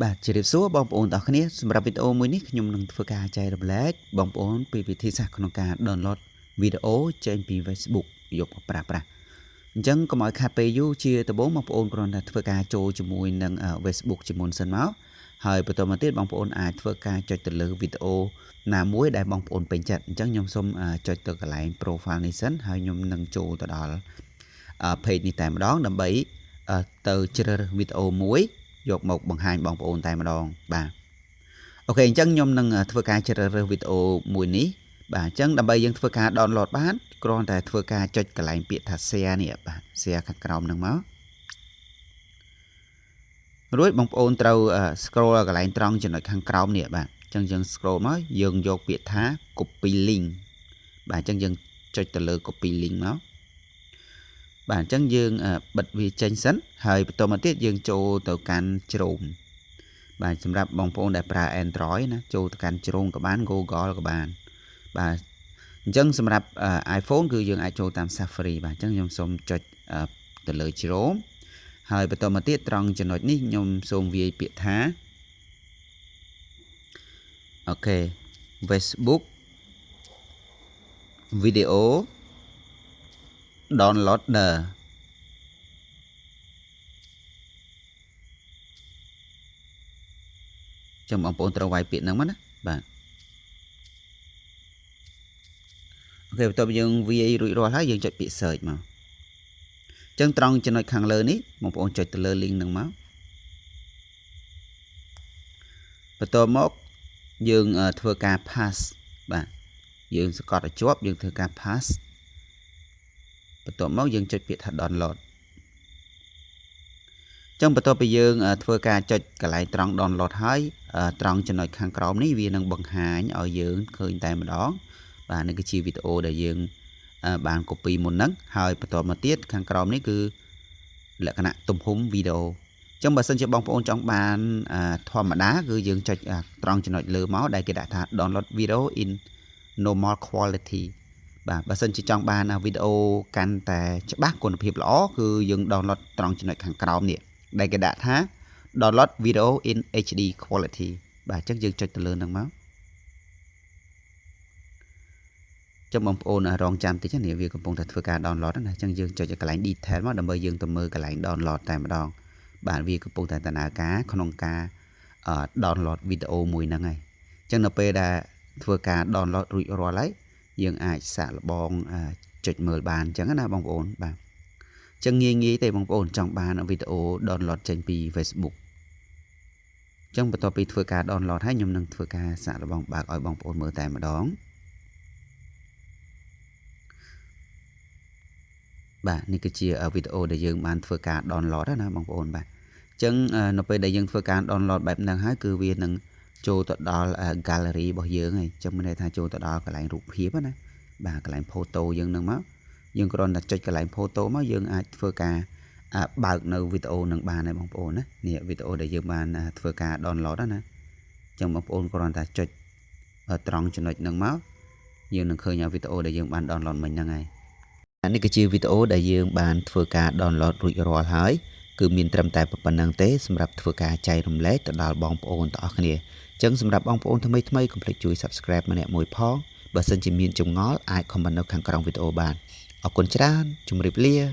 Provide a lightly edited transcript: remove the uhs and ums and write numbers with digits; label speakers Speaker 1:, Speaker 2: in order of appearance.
Speaker 1: បាទជម្រាបសួរបងប្អូនទាំងអស់គ្នាសម្រាប់វីដេអូមួយនេះខ្ញុំនឹងធ្វើការចែករំលែកបងប្អូនពីវិធីសាស្ត្រក្នុងការ download វីដេអូចេញពី Facebook យកមកប្រើប្រាស់អញ្ចឹងកុំឲ្យខាតពេលយូរជាដំបូងបងប្អូនគ្រាន់តែធ្វើការចូលជាមួយនឹង Facebook ជាមុនសិនមកហើយបន្តមកទៀតបងប្អូនអាចធ្វើការចុចទៅលើវីដេអូណាមួយដែលបងប្អូនពេញចិត្តអញ្ចឹងខ្ញុំសូមចុចទៅកន្លែង profile នេះសិនហើយខ្ញុំនឹងចូលទៅដល់ page នេះតែម្ដងដើម្បីទៅជ្រើសរើសវីដេអូមួយយកមកបង្ហាញបងប្អូនតែម្ដងបាទ OK អញ្ចឹងខ្ញុំនឹងធ្វើការជ្រើសរើសវីដេអូមួយនេះបាទអញ្ចឹងដើម្បីយើងធ្វើការ download បានគ្រាន់តែធ្វើការចុចកន្លែងពាក្យថា share នេះបាទ share ខាងក្រោមហ្នឹងមករួចបងប្អូនត្រូវ scroll កន្លែងត្រង់ចំណុចខាងក្រោមនេះបាទអញ្ចឹងយើង scroll មកយើងយកពាក្យថា copy link បាទអញ្ចឹងយើងចុចទៅលើ copy link មកបាទអញ្ចឹងយើងបិទវាចេញសិនហើយបន្តមកទៀតយើងចូលទៅកាន់ Chrome បាទសម្រាប់បងប្អូនដែលប្រើ Android ណាចូលទៅកាន់ Chrome ក៏បាន Google ក៏បានបាទអញ្ចឹងសម្រាប់ iPhone គឺយើងអាចចូលតាម Safari បាទអញ្ចឹងខ្ញុំសូមចុចទៅលើ Chrome ហើយបន្តមកទៀតត្រង់ចំណុចនេះខ្ញុំសូមវាយពាក្យថា OK Facebook video downloader ចឹងបងប្អូនត្រូវវាយពាក្យហ្នឹងមកណាបាទ OK បន្ទាប់យើងវាយរួចរាល់ហើយយើងចុចពាក្យ search មកចឹងត្រង់ចំណុចខាងលើនេះបងប្អូនចុចទៅលើ link ហ្នឹងមកបន្ទាប់មកយើងធ្វើការ paste បាទយើងសង្កត់ឲ្យជាប់យើងធ្វើការ paste បន្ទាប់មកយើងចុចពាក្យថា download ចឹងបន្ទាប់ពីយើងធ្វើការចុចកន្លែងត្រង់ download ហើយត្រង់ចំណុចខាងក្រោមនេះវានឹងបង្ហាញឲ្យយើងឃើញតែម្ដងបាទនេះគឺជាវីដេអូដែលយើងបាន copy មុនហ្នឹងហើយបន្តមកទៀតខាងក្រោមនេះគឺលក្ខណៈទំហំវីដេអូចឹងបើសិនជាបងប្អូនចង់បានធម្មតាគឺយើងចុចត្រង់ចំណុចលើមកដែលគេដាក់ថា download video in normal quality បាទបើសិនជាចង់បានវីដេអូកាន់តែច្បាស់គុណភាពល្អគឺយើង download ត្រង់ចំណុចខាងក្រោមនេះដែលគេដាក់ថា download video in HD quality បាទអញ្ចឹងយើងចុចទៅលើហ្នឹងមកចឹងបងប្អូនរងចាំតិចនេះវាកំពុងតែធ្វើការ download ណាអញ្ចឹងយើងចុចកន្លែង detail មកដើម្បីយើងទៅមើលកន្លែង download តែម្ដងបាទវាកំពុងតែដំណើរការក្នុងការ download វីដេអូមួយហ្នឹងហើយអញ្ចឹងនៅពេលដែលធ្វើការ download រួចរាល់ហើយយើងអាចសាកល្បងចុចមើលបានអញ្ចឹងណាបងប្អូនបាទអញ្ចឹងងាយងាយទេបងប្អូនចង់បានវីដេអូ download ចេញពី Facebook អញ្ចឹងបន្ទាប់ពីធ្វើការ download ហើយខ្ញុំនឹងធ្វើការសាកល្បងបើកឲ្យបងប្អូនមើលតែម្ដងបាទនេះគឺជាវីដេអូដែលយើងបានធ្វើការ download ណាបងប្អូនបាទអញ្ចឹងនៅពេលដែលយើងធ្វើការ download បែបហ្នឹងហើយគឺវានឹងចូលទៅដល់ gallery របស់យើងហើយអញ្ចឹងមានន័យថាចូលទៅដល់កន្លែងរូបភាពណាបាទកន្លែង photo យើងហ្នឹងមកយើងគ្រាន់តែចុចកន្លែង photo មកយើងអាចធ្វើការបើកនៅវីដេអូនឹងបានហើយបងប្អូនណានេះវីដេអូដែលយើងបានធ្វើការ download ណាអញ្ចឹងបងប្អូនគ្រាន់តែចុចត្រង់ចំណុចហ្នឹងមកយើងនឹងឃើញវីដេអូដែលយើងបាន download មិញហ្នឹងហើយនេះគឺជាវីដេអូដែលយើងបានធ្វើការ download រួចរាល់ហើយគឺមានត្រឹមតែប៉ុណ្ណឹងទេសម្រាប់ធ្វើការចែករំលែកទៅដល់បងប្អូនទាំងអស់គ្នាអញ្ចឹងសម្រាប់បងប្អូនថ្មីថ្មីកុំភ្លេចជួយ Subscribe ម្នាក់មួយផងបើសិនជាមានចម្ងល់អាច comment នៅខាងក្រោមវីដេអូបានអរគុណច្រើនជម្រាបលា។